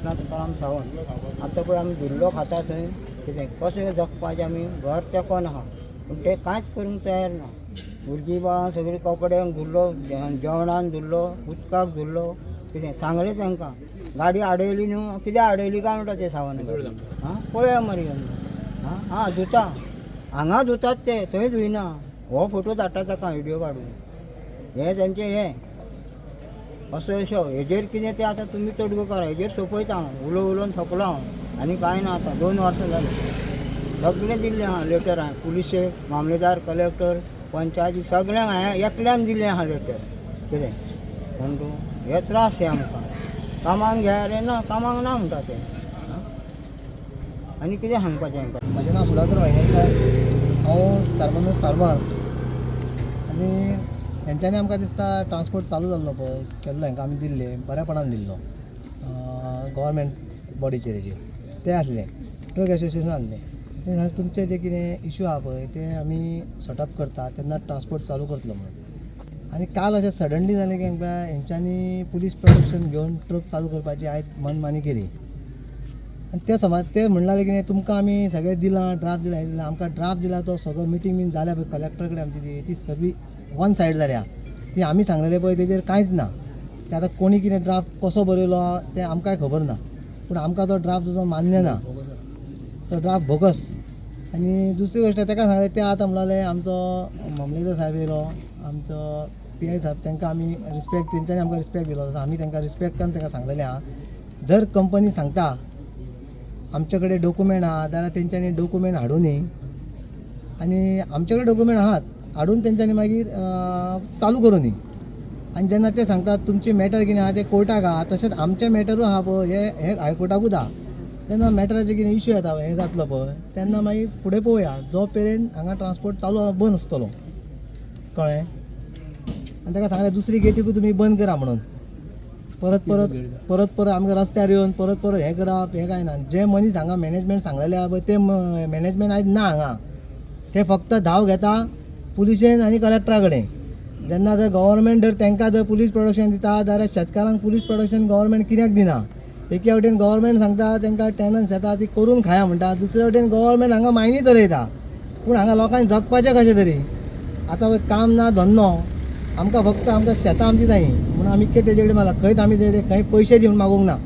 कृष्णा तुकाराम सावंत. आतां पळय आमी धुल्लो खाता थंय. कितें कशें जगपाचें? आमी घर तेंकोन आहा, पूण ते कांयच करूंक तयार ना. भुरगीं बाळां सगळीं कपड्यांक धुल्लो, जेवणान धुल्लो, उदकाक धुल्लो. कितें सांगलें तांकां, गाडी आडयली न्हू. कित्याक आडयली काय म्हणटा ते सावंत. आं, पळया मरे येवन. आं आं, धुता हांगा, धुतात ते थंय धुयना. हो फोटो धाडटा ताका व्हिडियो काडून. हें तेंचें हें असो असो हेजेर कितें तें आतां तुमी तोडगो करा. हेजेर सोंपयता हांव. उलो उलोवन थकलो हांव आनी कांय ना. आतां 2 वर्सां जालीं. सगळें दिल्लें आहा लेटर हांवें, पुलिशेक, मामलेदार, कलेक्टर, पंचायती, सगळ्यांक हांवें एकल्यान दिल्लें आहा लेटर. कितें पूण तूं हे त्रास हे आमकां कामाक घेया रे. ना, कामाक ना म्हणटा ते. आं, आनी कितें सांगपाचें हांकां? म्हजें नांव सुधाकर वायंगणकर. हांव सारबंदस फार्मर आनी हेंच्यांनी आमकां दिसता ट्रान्सपोर्ट चालू जाल्लो पळय केल्लो, हांकां आमी दिल्ले बऱ्यापणान दिल्लो. गव्हर्मेंट बॉडीचेर हेजेर ते आसले, ट्रक एसोसिएशन आसलें. ते सांगलें, तुमचे जे कितें इशू आहा पळय ते आमी सॉर्ट आउट करता, तेन्ना ट्रान्सपोर्ट चालू करतलो म्हणून. आनी काल अशें सडनली जालें की हांकां हेंच्यांनी पुलीस प्रोटेक्शन घेवन ट्रक चालू करपाची आयज मनमानी केली. आनी ते समज ते म्हणलाले की तुमकां आमी सगळें दिलां, ड्राफ्ट दिला, हें दिलां. आमकां ड्राफ्ट दिला तो सगळो मिटींग बीन जाल्या पळय कलेक्टर कडेन आमची, ती ती सगळी वन सायड जाल्या. ती आमी सांगलेले पळय तेजेर कांयच ना. ते आतां कोणी कितें ड्राफ्ट कसो बरयलो तें आमकांय खबर ना, पूण आमकां तो ड्राफ्ट तसो मान्य ना, तो ड्राफ्ट बोगस. आनी दुसरी गोश्ट, ताका सांगलें, ते आतां म्हणलाले आमचो मामलेदार साहेब येयलो, आमचो पीआय साहेब, तांकां आमी रिस्पेक्ट, तेंच्यांनी आमकां रिस्पेक्ट दिलो, तसो आमी तांकां रिस्पेक्ट करून तांकां सांगलेलें आहा, जर कंपनी सांगता आमचे कडेन डॉक्युमेंट आहा जाल्यार तेंच्यांनी डॉक्युमेंट हाडुनी. आनी आमचे कडेन डॉक्युमेंट आहात, हाडून तेंच्यांनी मागीर चालू करुनी. आनी जेन्ना ते सांगतात तुमचे मॅटर कितें आहा ते कोर्टाक आहा, तशेंच आमचे मॅटरूय आहा पळय, हे हे हायकोर्टाकूच आहा. तेन्ना मॅटराचे कितें इशू येता, हें जातलो पळय, तेन्ना मागीर फुडें पळोवया. जो मेरेन हांगा ट्रान्सपोर्ट चालू आहा बंद आसतलो, कळ्ळें? आनी ताका सांगलें, दुसरी गेटीकूय तुमी बंद करा म्हणून. परत परत परत परत आमकां रस्त्यार येवन परत परत हें करप हें कांय ना. जे मनीस हांगा मॅनेजमेंट सांगलेले आहा पळय, ते मॅनेजमेंट आयज ना हांगा. ते फक्त धांव घेता पुलिशेन आनी कलेक्टरा कडेन. जेन्ना जर गव्हर्मेंट जर तांकां जर पुलीस प्रोटेक्शन दिता जाल्यार शेतकारांक पुलीस प्रोटेक्शन गव्हर्मेंट कित्याक दिना? एके वटेन गव्हर्मेंट सांगता तांकां टेनन्स येता ती करून खाया म्हणटा, दुसरे वटेन गव्हर्मेंट हांगा मायनी चलयता. पूण हांगा लोकांक जगपाचें कशें तरी? आतां पळय काम ना धंदो, आमकां फक्त आमकां शेतां आमची जायी म्हणून आमी कितें तेजे कडेन मागला. खंयच आमी तेजे खंय पयशे दिवन मागूंक ना.